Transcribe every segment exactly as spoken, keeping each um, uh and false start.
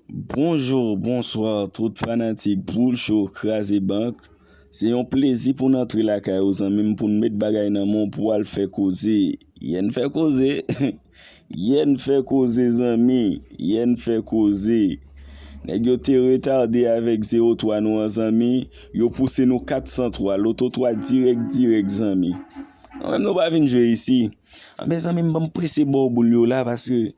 Bonjou, bonswa, tout fanatik Boul Cho Kraze Bank. Se yon plezi pou n antre lakay ou, zanmi m, pou n met bagay nan men w pou w al fè koze. Yè n fè koze. Yè n fè koze, zanmi. Yè n fè koze. Nèg yo te retade avèk zewo twa nou an, zanmi. Yo pouse nou kat san twa. Loto twa dirèk, dirèk, zanmi. Anben, nou pa vin jwe isi. Anben, zanmi m, ban m prese ba w boul yo la, paske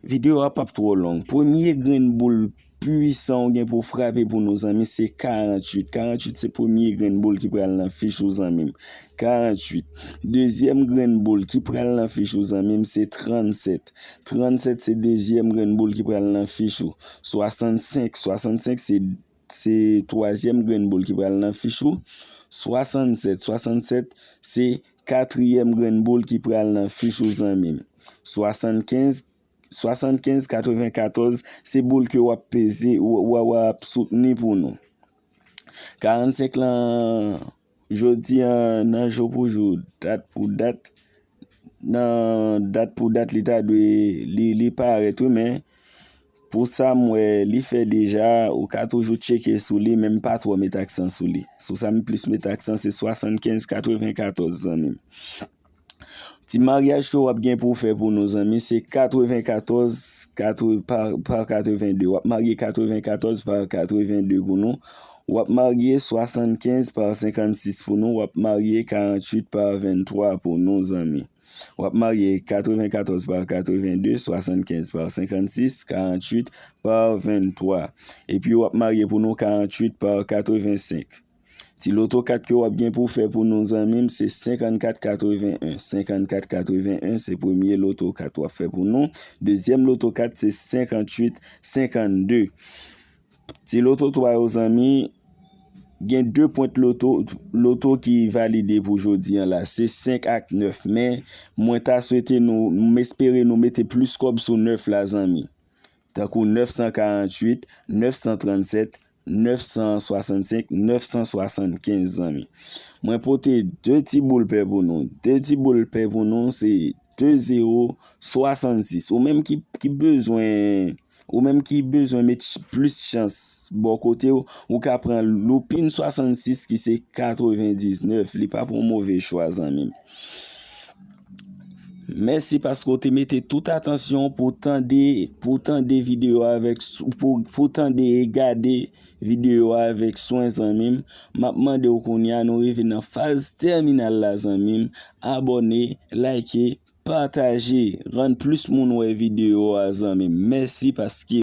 videyo a p ap twò long. Premye grenn boul pwisan w gen pou w frape pou nou, zanmi, se karanntuit. Karanntuit se premye grenn boul ki pral nan fich ou, zanmi m. Karanntuit. Dezyèm grenn boul ki pral nan fich ou, zanmi m, se trannsèt. Trannsèt se dezyèm grenn boul ki pral nan fich ou. Swasannsenk. Swasannsenk se, se twazyèm grenn boul ki pral nan fich ou. Swasannsèt. Swasannsèt se katriyèm grenn boul ki pral nan fich ou, zanmi m. Swasannkenz. Swasannkenz, katrevenkatòz, se boul ke w ap peze, w, w, w ap soutni pou nou. Karannsenk lan, jodi a, nan jou pou jou, dat pou dat, nan dat pou dat, li ta dwe, li, li parèt, wi, men pou sa m wè, li fè deja, ou ka toujou tcheke sou li, men m pa twò met aksan sou li. Sou sa m plis met aksan, se swasannkenz, katrevenkatòz, zanmi m. Ti maryaj ke w ap gen pou w fè pou nou, zanmi, se katrevenkatòz, katreven, pa, pa katreven de. W ap marye katrevenkatòz pa katreven de pou nou. W ap marye swasannkenz pa senkannsis pou nou. W ap marye karanntuit pa venntwa pou nou, zanmi. W ap marye katrevenkatòz pa katreven de, swasannkenz pa senkannsis, karanntuit pa venntwa. Epi w ap marye pou nou karanntuit pa katrevensenk. Ti loto kat ke w ap gen pou w fè pou nou, zanmi m, se senkannkat katreven en. Senkannkat katreven en, se premye loto kat w ap fè pou nou. Dezyèm loto kat, se senkanntuit senkannde. Ti loto twa yo, zanmi, gen de pwent loto, loto ki valide pou jodi a la. Se senk ak nèf. Men, mwen ta swete nou, m espere nou mete plis kòb sou nèf la, zanmi. Tankou nèf san karanntuit, nèf san trannsèt, nèf san swasannsenk, nèf san swasannkenz, zanmi. Mwen pote de ti boul pè pou nou. De ti boul pè pou nou, se de zewo swasannsis. Ou menm ki, ki bezwen, ou menm ki bezwen met ch-, plis chans bò kote w, ou ka pran loupin swasannsis ki se katrevendiznèf. Li pa pou yon move chwa, zanmi m. Mèsi paske w te mete tout atansyon pou tande, pou tande videyo a avèk s-, pou, pou tande e gade videyo a avèk swen, zanmi m. M ap mande w kounye a, nou rive nan faz tèminal la, zanmi m. Abòne, like, pataje, rann plis moun wè videyo a, zanmi m. Mèsi paske